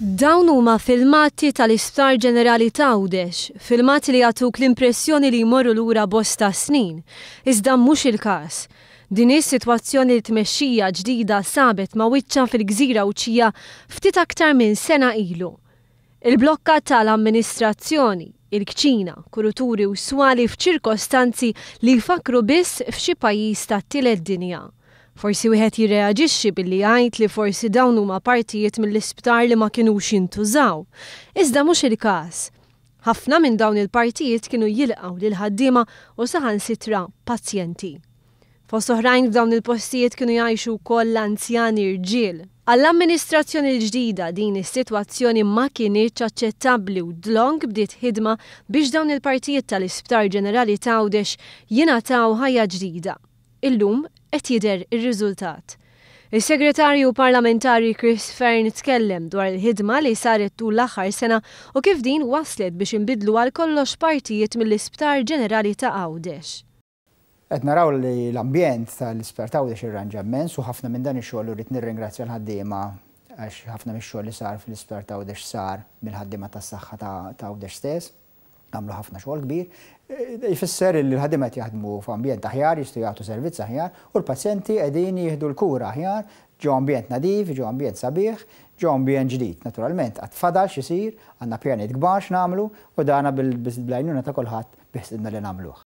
Dawn huma filmati tal-Isptar Ġenerali t'Għawdex, filmati li jagħtuk l-impressjoni li jmorru lura bosta snin. Iżda mhux il-każ. Din hi s-sitwazzjoni li tmexxija ġdida sabet ma' wiċċha fil-gżira Għawdxija ftit aktar minn sena ilu. Il-blokka tal-amministrazzjoni, il-kċina, kuruturi u swali f'ċirkostanzi li jfakkru biss f'xi pajjiż tat-tielet dinja. Forsi wieħed jirreaġixxi billi jgħid li forsi dawn huma partijiet mill-isptar li ma kinux jintużaw. Iżda mhux il-każ. Ħafna minn dawn il-partijiet kienu jilqgħu lill-ħaddiema u saħansitra pazjenti. Fost oħrajn f'dawn il-postijiet kienu jgħixu wkoll l-anzjani rġiel. Għall-amministrazzjoni l-ġdida din is-sitwazzjoni ma kinitx aċċettabbli u dlonk bdiet ħidma biex dawn il-partijiet tal-Isptar Ġenerali t'Għawdex jingħataw ħajja ġdida. Illum qed jidher ir-riżultat. Is-Segretarju Parlamentari Chris Fearne tkellem dwar il-ħidma li saret tul l-aħħar sena u kif din wasslet biex inbidlu għal kollox partijiet mill-Isptar Ġenerali ta' Għawdex. Qed naraw li l-ambjent tal-Isptar t'Għawdex irranġa immens u ħafna minn dan ix-xogħol u rrid nirringrazzja l-ħaddiema għax ħafna mix-xogħol li sar fl-Isptar t'Għawdex sar mill-ħaddiema tas-saħħa ta' Għawdex stess. Għamlu ħafna xogħol kbir. Jfisser li l-ħaddiema qed jaħdmu f'ambjent aħjar, jistgħu jagħtu servizz aħjar u l-pazjenti qegħdin jieħdu l-kura aħjar ġo ambjent nadif, ġo ambjent sabiħ, ġo ambjent ġdid. Naturalment għad fadal x'isir, għandna pjanijiet kbar x'nagħmlu u dana bil-għajnuna ta' kulħadd biħsiebna li nagħmluh.